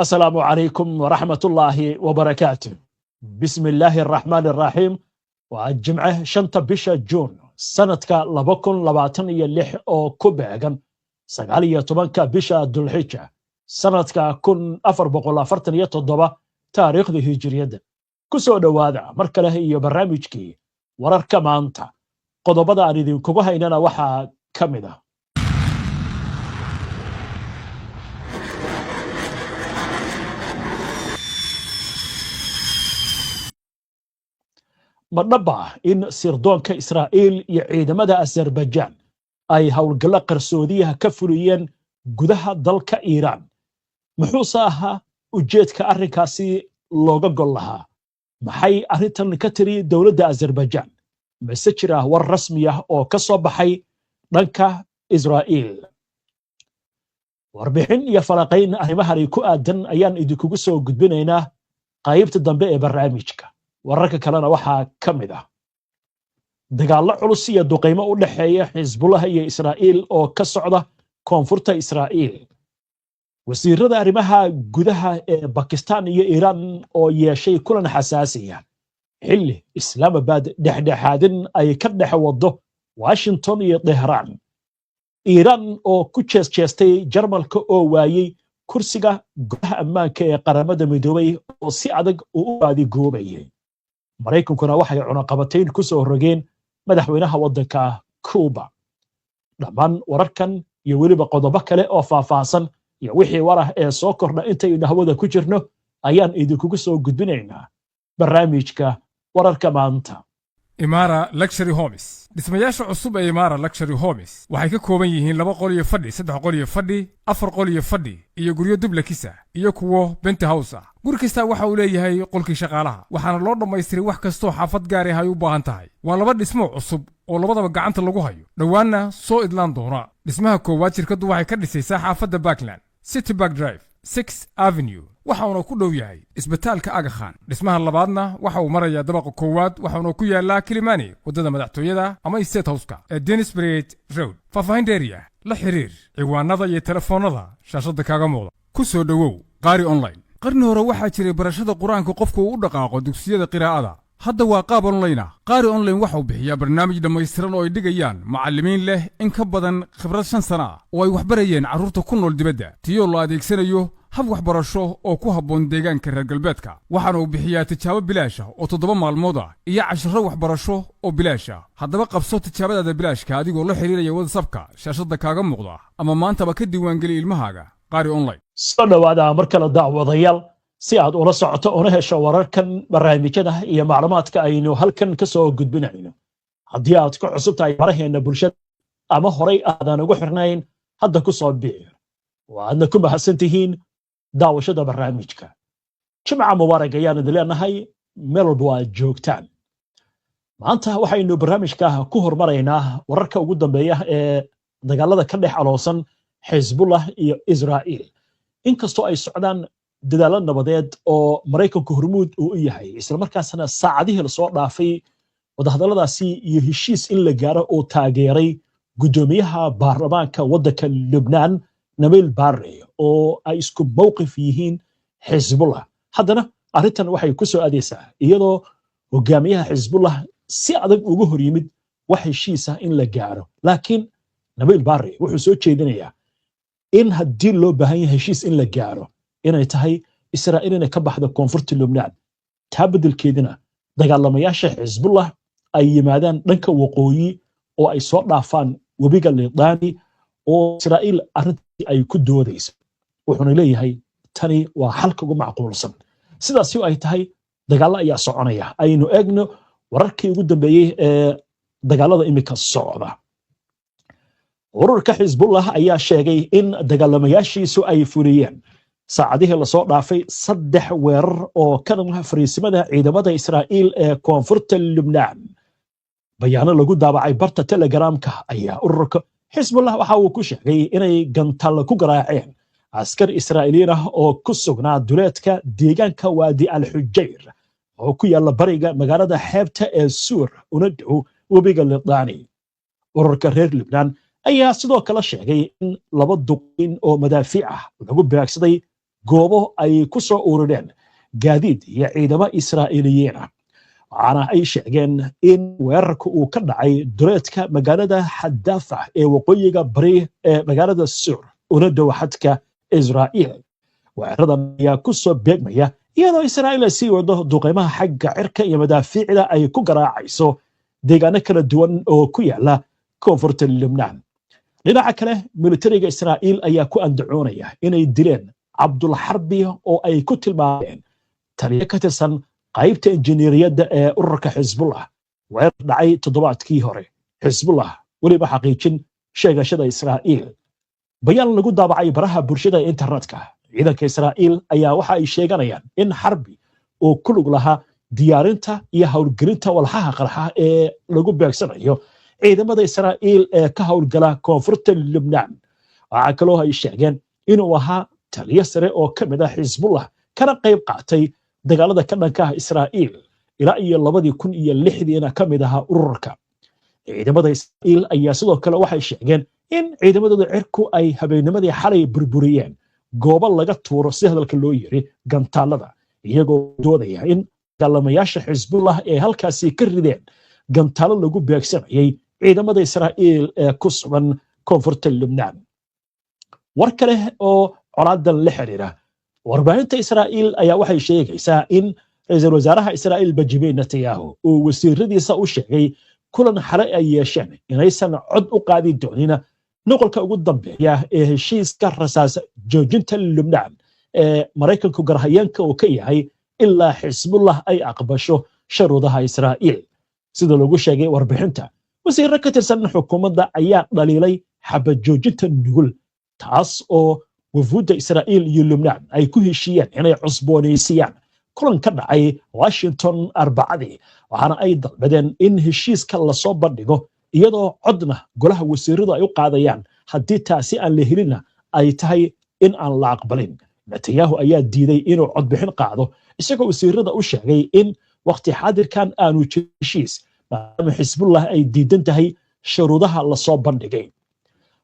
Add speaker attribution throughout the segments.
Speaker 1: Asalaamu calaykum waraxmatullaahi wabarakaatu. Bismi illaahi araxmaani araxiim. Waa Jimce, 5-ta bisha Juun, sanadka 2026, oo ku beegan 19-ka bisha Dulxija, sanadka 1447 taariikhda Hijiriyadda. Ku soo dhowaada mar kale iyo barnaamijkii Wararka Maanta. Qodobada aan idinkugu haynana waxaa ka mid ah: Ma dhaba in sirdoonka Israa'iil iyo ciidamada Azerbaijan ay howlgallo qarsoodiyaha ka fuliyeen gudaha dalka Iiraan? Muxuuse ahaa ujeedka arrinkaasi looga gol lahaa? Maxay arrintan ka tiri dowladda Azerbaijan? Mase jira war rasmi ah oo ka soo baxay dhanka Israa'iil? Warbixin iyo falaqayn arrimahani ku aadan ayaan idinkugu soo gudbinaynaa qaybta dambe ee barnaamijka. Wararka kalena waxaa ka mid ah dagaallo culus iyo duqaymo u dhexeeya Xisbullah iyo Israa'iil oo ka socda koonfurta Israa'iil, wasiirada arrimaha gudaha ee Bakistan iyo Iiraan oo yeeshay kulan xasaasiya xilli Islaamabad dhexdhexaadin ay ka dhex waddo Washington iyo Tehraan, Iiraan oo ku jees-jeestay Jarmalka oo waayey kursiga Golaha Ammaanka ee Qaramada Midoobay oo si adag uu u baadigoobayay, Maraykankuna waxay cunaqabatayn ku soo rogeen madaxweynaha waddanka Cuba. Dhammaan wararkan iyo weliba qodobo kale oo faahfaahsan iyo wixii warah ee soo kordha intaynu hawada ku jirno ayaan idinkugu soo gudbinaynaa barnaamijka Wararka Maanta.
Speaker 2: Imaara Luxury Homes. Dhismayaasha cusub ee Imaara Luxury Homes waxay ka kooban yihiin 2 qol iyo fadhi, 3 qol iyo fadhi, 4 qol iyo fadhi iyo guryo duplex ah iyo kuwo penthouse ah. Guri kastaa waxa uu leeyahay qolkii shaqaalaha, waxaana loo dhammaystiray wax kastoo xaafad gaari ah ay u baahan tahay. Waa laba dhismo cusub oo labadaba gacanta lagu hayo, dhowaanna soo idlaan doona. Dhismaha koowaad shirkaddu waxay ka dhisaysaa xaafadda Parkland, City Park Drive, 6 Avenue, waxauna ku dhow yahay isbitaalka Aga Khan. Dhismaha labaadna waxa uu marayaa dabaqa koowaad, waxauna ku yaallaa Kilimani, waddada madaxtooyada ama State Houseka ee Denisbrid Road. Faahfaahin dheeriya la xiriir ciwaanada iyo telefoonnada shaashadda kaaga muuqda. Ku soo dhowow Qaari Online. Qarni hore waxaa jiray barashada Qur-aanka qofku uu u dhaqaaqo dugsiyada qiraa'ada. Hadda waa qaab online ah. Qaari Online waxauu bixiyaa barnaamij dhammaystiran oo ay dhigayaan macallimiin leh in ka badan khibrad 5 sana ah oo ay waxbarayeen carruurta ku nool dibadda, tiyoo la adeegsanayo hab waxbarasho oo ku habboon deegaanka reer galbeedka. Waxaana uu bixiyaa tijaabo bilaash ah oo 7 maalmood ah iyo casharo waxbarasho oo bilaash ah. Haddaba qabso tijaabadaada bilaashka adigoo la xiriiraya WhatsAppka shaashadda kaaga muuqda ama maantaba ka diiwaangeli ilmahaaga Qaari Online.
Speaker 1: Soo dhowaada mar kale, daawadayaal. Si aad ula socoto una hesho wararkan, barnaamijyada iyo macluumaadka aynu halkan ka soo gudbinayno, haddii aad ku cusub tahay baraheena bulshada ama horay aadan ugu xirnayn, hadda ku soo biir. Waadna ku mahadsan tihiin daawashada barnaamijka. Jimca mubaarak ayaan idin leenahay meel walba aad joogtaan. Maanta waxaynu barnaamijka ku hormaraynaa wararka ugu dambeeya ee dagaalada ka dhex aloosan Xisbullah iyo Israa'iil. Inkastoo ay socdaan dadaallo nabadeed oo Maraykanku hormuud uu u yahay, islamarkaasna saacadihii lasoo dhaafay wadahadalladaasi iyo heshiis in la gaaro uu taageeray guddoomiyaha baarlamaanka waddanka Lubnaan, Nabiil Barre, oo ay isku mowqif yihiin Xisbullah, haddana arrintan waxay ku soo aadaysaa iyadoo hogaamiyaha Xisbullah si adag uga hor yimid wax heshiisa in la gaaro. Laakiin Nabiil Barre wuxuu soo jeedinayaa in haddii loo baahan yahay heshiis in la gaaro, inay tahay Israa'iil inay ka baxdo koonfurta Lubnaan, taa beddelkeedina dagaalamayaasha Xisbullah ay yimaadaan dhanka waqooyi oo ay soo dhaafaan webiga Lidaani, oo Israa'iil arrintii ay ku doodayso. Wuxuuna leeyahay tani waa xalka ugu macquulsan. Sidaasi ay tahay, dagaallo ayaa soconaya. Aynu eegno wararkii ugu dambeeyey ee dagaalada imika socda. Ururka Xisbullah ayaa sheegay in dagaalamayaashiisu ay fuliyeen saacadihii lasoo dhaafay saddex weerar oo ka dhan fariisimada ciidamada Israa'iil ee koonfurta Lubnaan. Bayaano lagu daabacay barta Telegramka ayaa ururka Xisbullah waxa uu ku sheegay inay gantaalla ku garaaceen askar Israa'iiliyiin ah oo ku sugnaa duleedka deegaanka Waadi Al Xujayr oo ku yaalla bariga magaalada xeebta ee Suur, una dhow webiga Lidaani. Ururka reer Lubnaan ayaa sidoo kale sheegay in laba duqeyn oo madaafiic ah lagu beegsaday Goobo ay ku soo urureen gaadiid iyo ciidamo Israa'iiliyiin ah, waxaana ay sheegeen in weerarka uu ka dhacay duleedka magaalada Xadaafa ee waqooyiga bari ee magaalada Sur, una dhow xadka Israa'iil. Weeraradan ayaa ku soo beegmaya iyadoo Israa'iil ay sii wado duqeymaha xagga cirka iyo madaafiicda ay ku garaacayso deegaano kala duwan oo ku yaala koonfurta Lubnaan. Dhinaca kale, militariga Israa'iil ayaa ku andacoonaya inay dileen Cabdulxarbi, oo ay ku tilmaameen taliyo ka tirsan qaybta injineeriyadda ee ururka Xisbullah, weerar dhacay toddobaadkii hore. Xisbullah weliba xaqiijin sheegashada Israa'iil. Bayaan lagu daabacay baraha bulshada ee internetka ciidanka Israa'iil ayaa waxa ay sheeganayaan in Xarbi uu ku lug lahaa diyaarinta iyo howlgelinta walxaha qarxa ee lagu beegsanayo ciidamada Israa'iil ee ka howlgala koonfurta Lubnaan. Waxaa kaloo ay sheegeen inuu ahaa taliyo sare oo ka mid ah Xisbullah, kana qayb qaatay dagaalada ka dhanka ah Israa'iil ilaa iyo 2006-diina ka mid ahaa ururka. Ciidamada Israa'iil ayaa sidoo kale waxay sheegeen in ciidamadooda cirku ay habeennimadii xalay burburiyeen goobo laga tuuro, si hadalka loo yiri, gantaalada, iyagoo doodaya in dagaalamayaasha Xisbullah ee halkaasi ka rideen gantaalo lagu beegsanayay ciidamada Israa'iil ee ku sugan koonfurta Lubnaan. War kale oo colaadan la xiriira, warbaahinta Israa'iil ayaa waxay sheegaysaa in ra-iisul wasaaraha Israa'iil Benjamin Netanyahu uu wasiiradiisa u sheegay kulan xalay ay yeesheen inaysan cod u qaadi doonin nuqulka ugu dambeeya ee heshiiska rasaas joojinta Lubnaan ee Maraykanku garhayeenka uu ka yahay ilaa Xisbullah ay aqbasho sharuudaha Israa'iil. Sida lagu sheegay warbixinta, wasiirro ka tirsan xukuumadda ayaa dhaliilay xabad joojinta nugul, taas oo wafuudda Israa'iil iyo Lubnaan ay ku heshiiyeen inay cusboonaysiiyaan kulan ka dhacay Washington Arbacadii, waxaana ay dalbadeen in heshiiska lasoo bandhigo iyadoo codna golaha wasiiradu ay u qaadayaan, haddii taasi aan la helinna ay tahay in aan la aqbalin. Netanyahu ayaa diiday inuu codbixin qaado, isagoo wasiirada u sheegay in wakhti xaadirkan aanu jirin heshiis, maadaama Xisbullah ay diidan tahay shuruudaha lasoo bandhigay.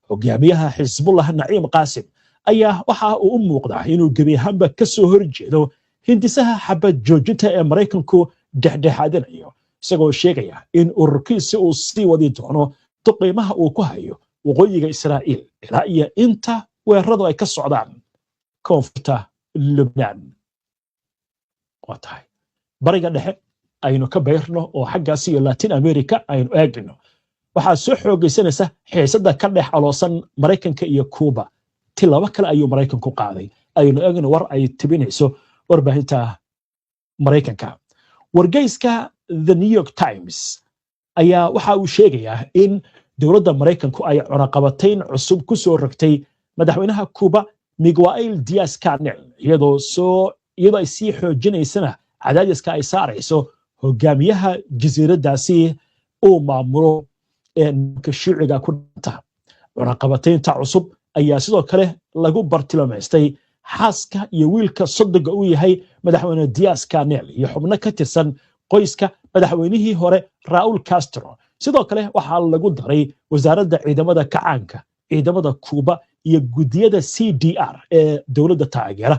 Speaker 1: Hogaamiyaha Xisbullah Naciim Qaasim ayaa waxa uu u muuqdaa inuu gebi ahaanba ka soo horjeedo hindisaha xabad joojinta ee Maraykanku dhexdhexaadinayo, isagoo sheegaya in ururkiisi uu sii wadi doono duqiimaha uu ku hayo waqooyiga Israa'iil ilaa iyo inta weeraradu ay ka socdaan koonfurta Lubnaan. Waa tahay, Bariga Dhexe aynu ka bayrno oo xaggaas iyo Latin America aynu eegno. Waxaa soo xoogaysanaysa xiisadda ka dhex aloosan Maraykanka iyo Cuba. Tilaabo kale ayuu Maraykanku qaaday. Aynu eegno war ay tibinayso warbaahinta Maraykanka. Wargeyska The New York Times ayaa waxa uu sheegayaa in dowladda Maraykanku ay cunaqabatayn cusub ku soo rogtay madaxweynaha Cuba Miguel Diaz Canel, iyadoo ay sii xoojinaysana cadaadiska ay saarayso hogaamiyaha jasiiraddaasi uu maamulo ee nimanka shuuciga ku dhanta. Cunaqabataynta cusub ayaa sidoo kale lagu bartilmaystay xaaska iyo wiilka soddonka uu yahay madaxweyne Diaz Canel iyo xubno ka tirsan qoyska madaxweynihii hore Raul Castro. Sidoo kale waxaa lagu daray wasaaradda ciidamada kacaanka, ciidamada Kuuba iyo guddiyada CDR ee dowladda taageera.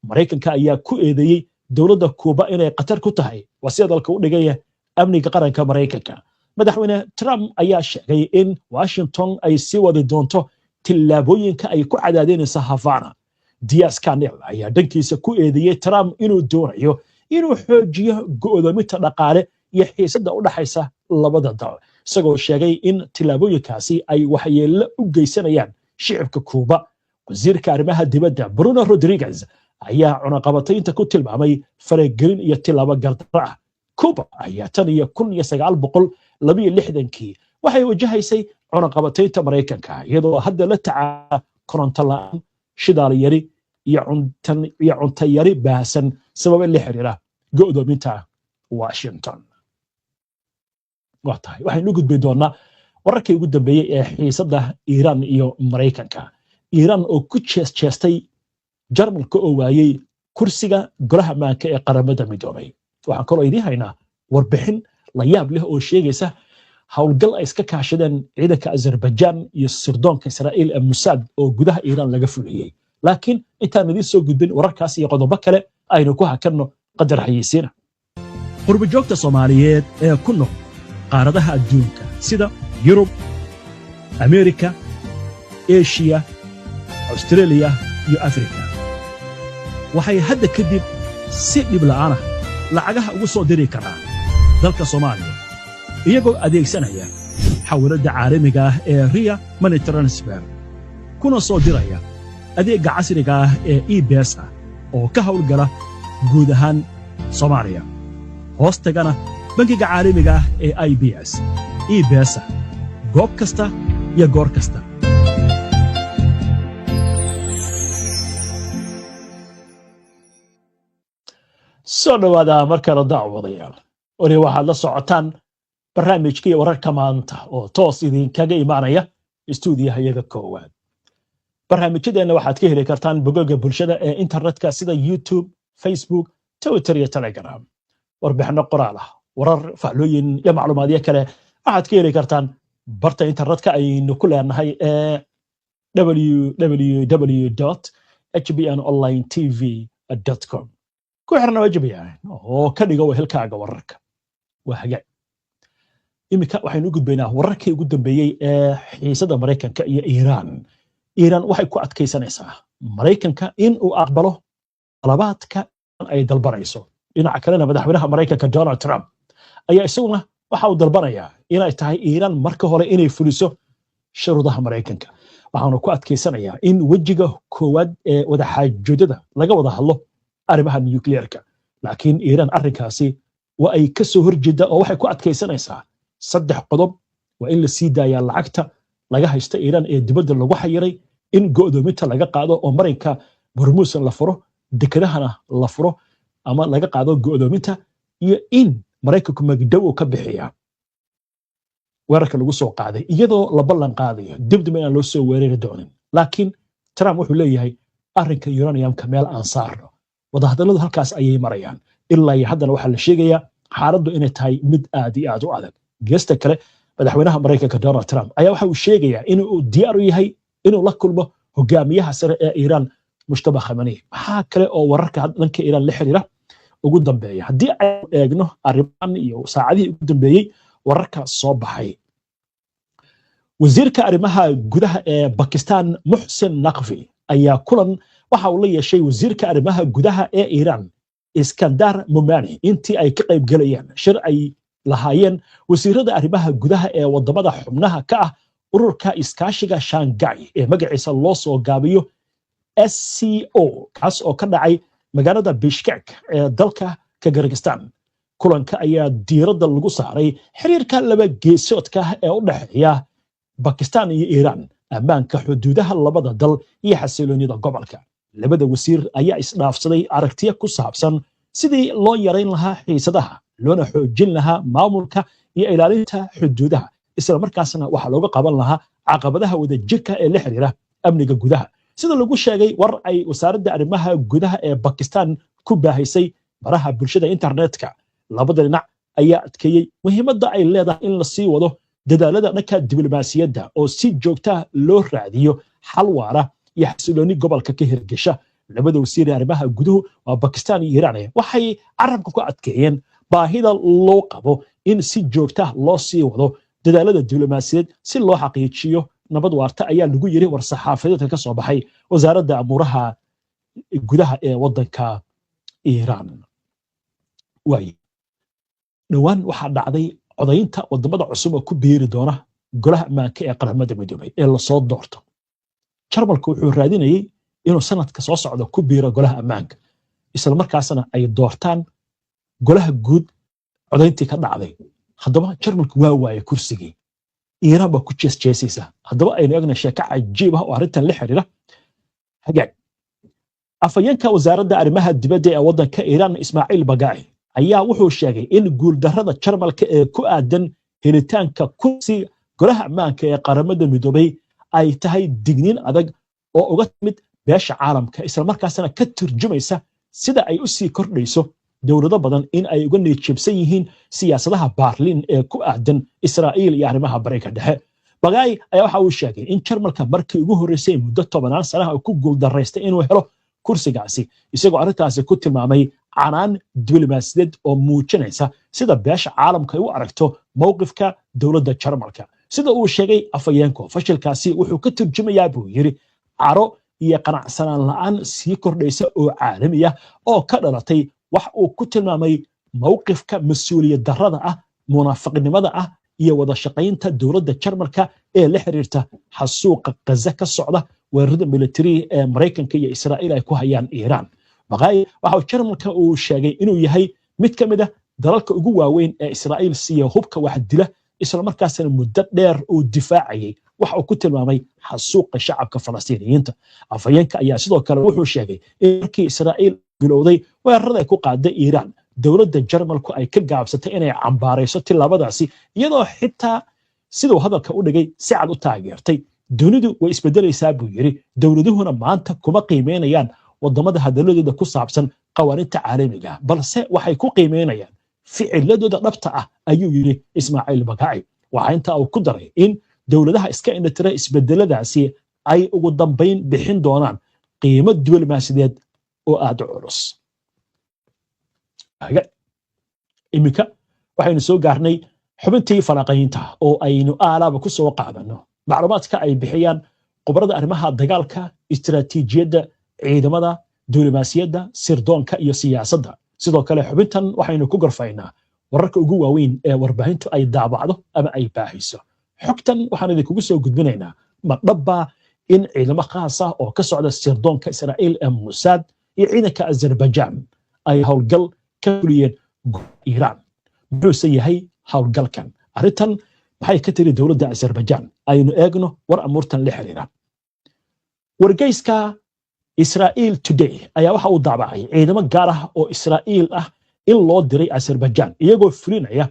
Speaker 1: Maraykanka ayaa ku eedeeyey dowladda Kuuba inay khatar ku tahay, waa sida dalka u dhigaya, amniga qaranka Maraykanka. Madaxweyne Trump ayaa sheegay in Washington ay sii wadi doonto tillaabooyinka ay ku cadaadinaysa Havana. Diaz Canel ayaa dhankiisa ku eedeeyey Trump inuu doonayo inuu xoojiyo go'doominta dhaqaale iyo xiisadda u dhaxaysa labada dal, isagoo sheegay in tillaabooyinkaasi ay waxyeello u geysanayaan shicibka Kuuba. Wasiirka arrimaha dibadda Bruno Rodriguez ayaa cunaqabataynta ku tilmaamay faragelin iyo tillaabo gardaro ah. Cuba ayaa tan iyo 1962-kii waxay wajahaysay cunaqabataynta Maraykanka, iyadoo hadda la tacaala koronto la'aan, shidaal yari iyo cunto yari baahsan sababa la xiriira go'doominta Washington. Waa tahay, waxaynu u gudbi doonaa wararkii ugu dambeeyey ee xiisadda Iiraan iyo Maraykanka, Iiraan oo ku jees jeestay Jarmalka oo waayey kursiga golaha ammaanka ee Qaramada Midoobay. Waxaan kaloo idiin haynaa warbixin la yaab leh oo sheegaysa howlgal ay iska kaashadeen ciidanka Azerbaijan iyo sirdoonka Israa'iil ee Mossad oo gudaha Iiraan laga fuliyey. Laakiin intaan idiin soo gudbin wararkaas iyo qodobo kale, aynu ku hakanno qadar xayeysiina. Qurbajoogta Soomaaliyeed ee ku nool qaaradaha adduunka sida Yurub, Ameerika, Eshiya, Austareeliya iyo Afrika waxay hadda kadib si dhib la'aanah lacagaha ugu soo diri karaan dalka Soomaaliya, iyagoo adeegsanaya xawiladda caalamiga ah ee Ria Money Transfer, kuna soo diraya adeegga casriga ah ee E-Pesa oo ka hawlgala guud ahaan Soomaaliya, hoos tagana bangiga caalamiga ah ee IBS. E-Pesa, goob kasta iyo goor kasta. Soo dhowaada mar kale, daawadayaal. Weli waxaad la socotaan barnaamijkii Wararka Maanta oo toos idinkaga imaanaya istuudiyaha iyaga koowaad. Barnaamijyadeenna waxaad ka heli kartaan bogagga bulshada ee internetka sida YouTube, Facebook, Twitter iyo Telegram. Warbixinno qoraal ah, warar, faallooyin iyo macluumaadyo kale waxaad ka heli kartaan barta internetka aynu ku leenahay ee www.hbnonlinetv.com. Ku xirna HBN oo ka dhiga wehelkaaga wararka. Waa hagaag, iminka waxaynu u gudbaynaa wararkii ugu dambeeyey ee xiisada Maraykanka iyo Iiraan. Iiraan waxay ku adkaysanaysaa Maraykanka in uu aqbalo talabaadka ay dalbanayso. Dhinaca kalena, madaxweynaha Maraykanka Donald Trump ayaa isaguna waxa uu dalbanayaa inay tahay Iiraan marka hore inay fuliso shuruudaha Maraykanka. Waxaanu ku adkaysanayaa in wejiga koowaad ee wadaxaajoodada laga wada hadlo arrimaha nukliyeerka. Laakiin Iiraan arrinkaasi waa ay ka soo horjeeda oo waxay ku adkaysanaysaa saddex qodob: waa in la sii daayaa lacagta laga haysta Iiraan ee dibadda lagu xayiray, in go'doominta laga qaado oo marinka Hormuusan la furo, dekedahana la furo ama laga qaado go'doominta, iyo in Maraykanku magdhow uu ka bixiyaa weerarka lagu soo qaaday, iyadoo la ballan qaadayo dibdib inaan loo soo weerari doonin. Laakiin Trump wuxuu leeyahay arrinka uraniumka meel aan saarno. Wadahadalladu halkaas ayay marayaan. Ilaa iyo haddana waxaa la sheegayaa xaaladdu inay tahay mid aad iyo aad u adag. Geesta kale, madaxweynaha Maraykanka Donald Trump ayaa waxa uu sheegayaa inuu diyaar u yahay inuu la kulmo hogaamiyaha sare ee Iiraan, Mujtaba Khamani. Maxaa kale oo wararka dhanka Iiraan la xiriira ugu dambeeya? Haddii aynu eegno arrimahan iyo saacadihii ugu dambeeyey wararka soo baxay, wasiirka arrimaha gudaha ee Bakistan Muxsin Naqvi ayaa kulan waxa uu la yeeshay wasiirka arrimaha gudaha ee Iiraan Iskandar Mumani intii ay ka qayb galayeen shir ay lahaayeen wasiirada arrimaha gudaha ee wadamada xubnaha ka ah Ururka Iskaashiga Shanghai ee magaciisa loo soo gaabiyo SCO, kaas oo ka dhacay magaalada Bishkek ee dalka Kyrgyzstan. Kulanka ayaa diiradda lagu saaray xiriirka laba geesoodka ee u dhexeeya Bakistan iyo Iiraan, ammaanka xuduudaha labada dal iyo xasiloonida gobolka. Labada wasiir ayaa isdhaafsaday aragtiyo ku saabsan sidii loo yarayn lahaa xiisadaha, loona xoojin lahaa maamulka iyo ilaalinta xuduudaha, isla markaasna waxaa looga qaban lahaa caqabadaha wadajirka ee la xiriira amniga gudaha, sida lagu sheegay war ay wasaaradda arrimaha gudaha ee Bakistan ku baahisay baraha bulshada internetka. Labada dhinac ayaa adkeeyey muhiimadda ay leedahay in la sii wado dadaalada dhanka diblomaasiyadda oo si joogta loo raadiyo xal waara iyo xasilooni gobolka ka hirgesha. Labada wasiir ee arrimaha guduhu waa Bakistan iyo Iiraan waxay carabka ku adkeeyeen baahida loo qabo in si joogta loo sii wado dadaalada diblomaasiyadeed si loo xaqiijiyo nabad waarta, ayaa lagu yiri war-saxaafadeedka ka soo baxay wasaaradda amuuraha gudaha ee waddanka Iiraan. Waay dhowaan waxaa dhacday codaynta wadamada cusub oo ku biiri doona Golaha Ammaanka ee Qaramada Midoobay ee lasoo doorto. Jarmalku wuxuu raadinayey inuu sanadka soo socda ku biiro Golaha Ammaanka, isla markaasna ay doortaan golaha guud. Codayntii ka dhacday haddaba, Jarmalku waa waayay kursigii. Iiraan baa ku jeesjeesaysa. Haddaba aynu egna sheeko cajiib ah oo arrintan la xiriira. Hagaag, afhayeenka wasaaradda arrimaha dibadda ee waddanka Iiraan Ismaaciil Bagaa'i ayaa wuxuu sheegay in guuldarrada Jarmalka ee ku aadan helitaanka kursi Golaha Ammaanka ee Qaramada Midoobay ay tahay digniin adag oo uga timid beesha caalamka, islamarkaasna ka turjumaysa sida ay u sii kordhayso dowlado badan in ay uga niyadjabsan yihiin siyaasadaha Baarliin ee ku aadan Israa'iil iyo arrimaha Bariga Dhexe. Baqaa'i ayaa waxa uu sheegay in Jarmalka markii ugu horreysay muddo 10-aan sanaha uu ku guuldaraystay inuu helo kursigaasi, isagoo arrintaasi ku tilmaamay canaan diblomaasiyadeed oo muujinaysa sida beesha caalamka ay u aragto mowqifka dowladda Jarmalka. Sida uu sheegay afhayeenku, fashilkaasi wuxuu ka turjumayaa, buu yidhi, caro iyo qanacsanaan la'aan sii kordhaysa oo caalami ah oo ka dhalatay wax uu ku tilmaamay mowqifka mas-uuliyad darrada ah, munaafiqnimada ah iyo wada shaqaynta dowladda Jarmalka ee la xiriirta xasuuqa Gaza ka socda, weerarada militari ee Maraykanka iyo Israa'iil ay ku hayaan Iiraan. Baqaa'i waxa Jarmalka uu sheegay inuu yahay mid ka mid ah dalalka ugu waaweyn ee Israa'iil siiya hubka wax dila, islamarkaasna muddo dheer uu difaacayay waxa uu ku tilmaamay xasuuqa shacabka Falastiiniyiinta. Afhayeenka ayaa sidoo kale wuxuu sheegay in markii Israa'iil bilowday weerarada ay ku qaaday Iiraan, dowladda Jarmalku ay ka gaabsatay inay cambaarayso tillaabadaasi, iyadoo xitaa siduu hadalka u dhigay si cad u taageertay. Dunidu way isbedelaysaa, buu yidhi, dowladuhuna maanta kuma qiimeynayaan wadamada hadaladooda ku saabsan qawaaniinta caalamiga, balse waxay ku qiimeynayaan ficiladooda dhabta ah, ayuu yidhi Ismaaciil Baqaa'i. Waxaa intaa uu ku daray in dowladaha iska indhatira isbedeladaasi ay ugu dambayn bixin doonaan qiimo diblomaasiyadeed oo aad u culus. Iminka waxaynu soo gaarnay xubintii falanqaynta oo aynu aalaaba ku soo qaadanno macluumaadka ay bixiyaan khubarada arrimaha dagaalka, istiraatiijiyadda ciidamada, diblomaasiyadda, sirdoonka iyo siyaasadda. Sidoo kale xubintan waxaynu ku gorfaynaa wararka ugu waaweyn ee warbaahintu ay daabacdo ama ay baahiso. Xogtan waxaan idinkugu soo gudbinaynaa: ma dhabbaa in ciidamo khaas ah oo ka socda sirdoonka Israa'iil ee Mossad iyo ciidanka Azerbaijan ay howlgal ka fuliyeen Iiraan? Muxuuse yahay howlgalkan? Arrintan maxay ka tiri dowladda Azerbaijan? Aynu eegno war amuurtan la xiriira. Wargeyska Israa'iil Today ayaa waxa uu daabacay ciidamo gaar ah oo Israa'iil ah in loo diray Azerbaijan, iyagoo fulinaya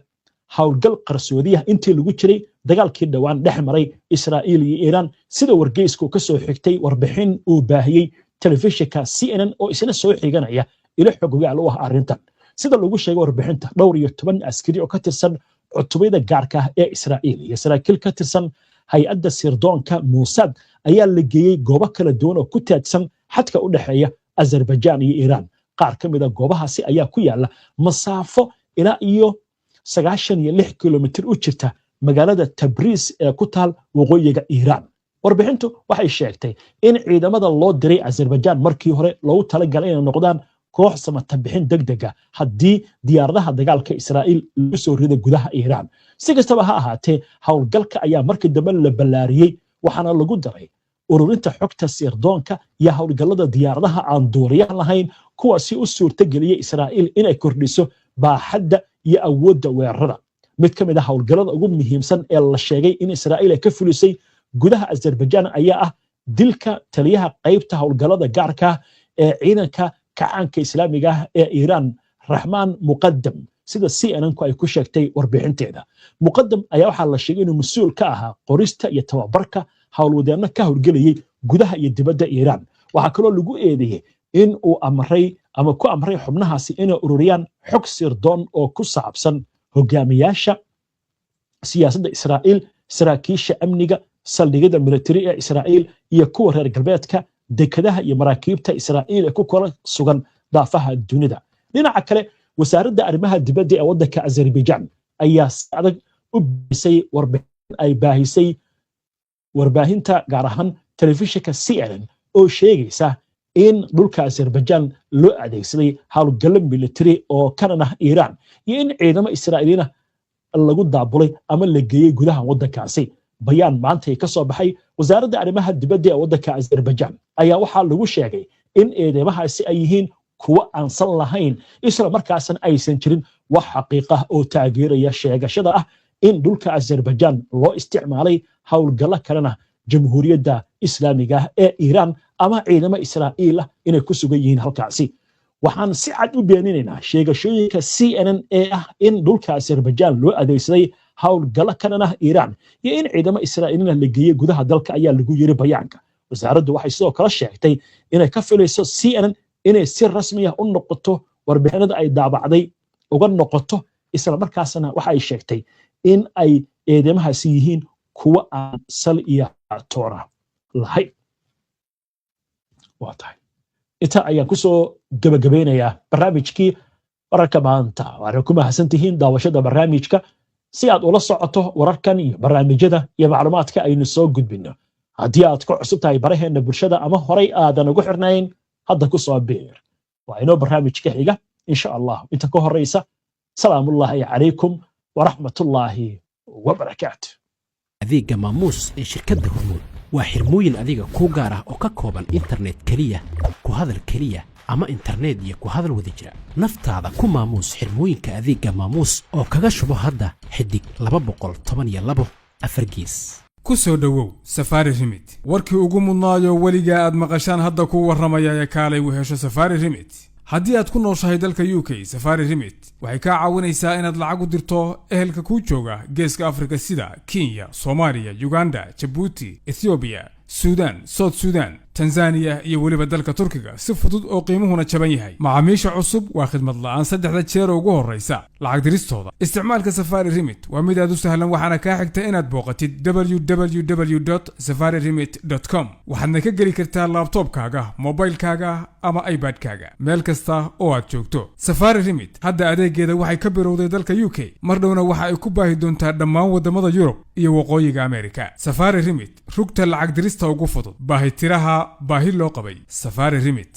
Speaker 1: howlgal qarsoodiya intii lagu jiray dagaalkii dhowaan dhex maray Israa'iil iyo Iiraan, sida wargeysku ka soo xigtay warbixin uu baahiyey telefishinka CNN oo isna soo xiganaya ilo xogogaal u ah arrintan. Sida lagu sheegay warbixinta, dhowr iyo toban askari oo ka tirsan cutubyada gaarka ah ee Israa'iil iyo saraakiil ka tirsan hay-adda sirdoonka Mossad ayaa la geeyey goobo kala duwan oo ku teedsan xadka u dhexeeya Azerbaijan iyo Iiraan. Qaar ka mid a goobahaasi ayaa ku yaala masaafo ilaa iyo 96 kilomitir u jirta magaalada Tabriis ee ku taal waqooyiga Iiraan. Warbixintu waxay sheegtay in ciidamada loo diray Azerbaijan markii hore loogu talagalay inay noqdaan koox samata bixin degdega haddii diyaaradaha dagaalka Israa'iil lagu soo rido gudaha Iiraan. Si kastaba ha ahaatee, howlgalka ayaa markii dambe la ballaariyey, waxaana lagu daray ururinta xogta sirdoonka iyo howlgallada diyaaradaha aan duuliyaha lahayn, kuwaasi u suurtageliyey Israa'iil inay kordhiso baaxadda iyo awoodda weerarada. Mid ka mid a howlgallada ugu muhiimsan ee la sheegay in Israa'iil ay ka fulisay gudaha Azerbaijan ayaa ah dilka taliyaha qaybta howlgallada gaarka ee ciidanka kacaanka Islaamiga ah ee Iiraan, Raxmaan Muqadam, sida CNN ku ay ku sheegtay warbixinteeda. Muqadam ayaa waxaa la sheegay inuu mas-uul ka ahaa qorista iyo tababarka howlwadeenno ka howlgelayay gudaha iyo dibadda Iiraan. Waxaa kaloo lagu eedeeyey in uu amray ama ku amray xubnahaasi inay ururiyaan xog sirdoon oo ku saabsan hogaamiyaasha siyaasadda Israa'iil, saraakiisha amniga, saldhigyada militari ee Israa'iil iyo kuwa reer galbeedka, dekadaha iyo maraakiibta Israa'iil ee ku kala sugan daafaha dunida. Dhinaca kale, wasaaradda arrimaha dibadda ee waddanka Azerbaijan ayaa si adag u baahisay warbixin ay baahisay warbaahinta, gaar ahaan telefishinka CNN, oo sheegaysa in dhulka Azerbaijan loo adeegsaday howlgallo militari oo kanan ah Iiraan iyo in ciidamo Israa'iiliina lagu daabulay ama la geeyey gudaha waddankaasi. Bayaan maanta ka soo baxay wasaaradda arrimaha dibadda ee waddanka Azerbaijan ayaa waxaa lagu sheegay in eedeymahaasi ay yihiin kuwo aansan lahayn, isla markaasna aysan jirin wax xaqiiqah oo taageeraya sheegashada ah in dhulka Azerbaijan loo isticmaalay howlgallo kalena Jamhuuriyadda Islaamiga ah ee Iiraan ama ciidamo Israa'iil ah inay ku sugan yihiin halkaasi. Waxaan si cad u beeninaynaa sheegashooyinka CNN ee ah in dhulka Azerbaijan loo adeegsaday howlgallo kanan ah Iiraan iyo in ciidamo Israa'iiliina la geeyey gudaha dalka, ayaa lagu yiri bayaanka. Wasaaraddu waxay sidoo kale sheegtay inay ka filayso CNN inay si rasmi ah u noqoto warbixinada ay daabacday uga noqoto, isla markaasna waxa ay sheegtay in ay eedeymahaasi yihiin Kuwo aan sal iyo toona lahayn. Waa tahay, inta ayaan kusoo gebagabeynayaa barnaamijkii Wararka Maanta. Waana ku mahadsan tihiin daawashada barnaamijka. Si aad ula socoto wararkan iyo barnaamijyada iyo macluumaadka aynu soo gudbinno, haddii aad ku cusub tahay baraheenna bulshada ama horay aadan ugu xirnayn, hadda ku soo biir. Waa inoo barnaamijka xiga, insha Allah. Inta ka horeysa, salaamullaahi calaykum waraxmatullaahi wabarakaatu.
Speaker 3: Adeegga Maamuus ee shirkadda Hormuud waa xirmooyin adiga kuu gaar ah oo ka kooban internet keliya, ku hadal keliya ama internet iyo ku hadal wada jira. Naftaada ku maamuus xirmooyinka adeegga Maamuus oo kaga shubo hadda *212 4^.
Speaker 2: Ku soo dhowow Safari Remit. Warkii ugu mudnaayo weligaa aad maqashaan hadda kuu warramaya ee kaalay u hesho Safari Remit. Haddii aad ku nooshahay dalka UK, Safari Remit waxay kaa caawinaysaa inaad lacag u dirto ehelka kuu jooga Geeska Afrika, sida Kenya, Soomaaliya, Uganda, Jabuuti, Ethoobiya, Suudaan, South Sudan, Tanzaniya iyo weliba dalka Turkiga, si fudud oo qiimuhuna jaban yahay. Macaamiisha cusub waa khidmad la'aan 3-da jeer ugu horraysa lacag diristooda. Isticmaalka Safari Remit waa mid aad u sahlan, waxaana kaa xigta inaad booqatid www Safari Remit com. Waxaadna ka geli kartaa laptopkaaga, mobilkaaga ama iPadkaaga meel kasta oo aad joogto. Safari Remit hadda adeegeeda waxay ka bilowday dalka UK, mar dhowna waxa ay ku baahi doontaa dhammaan waddamada Yurub iyo Waqooyiga Amerika. Safari Remit, rugta lacag dirista ugu fudud, baahitiraha baahi loo qabay. Safari Remit.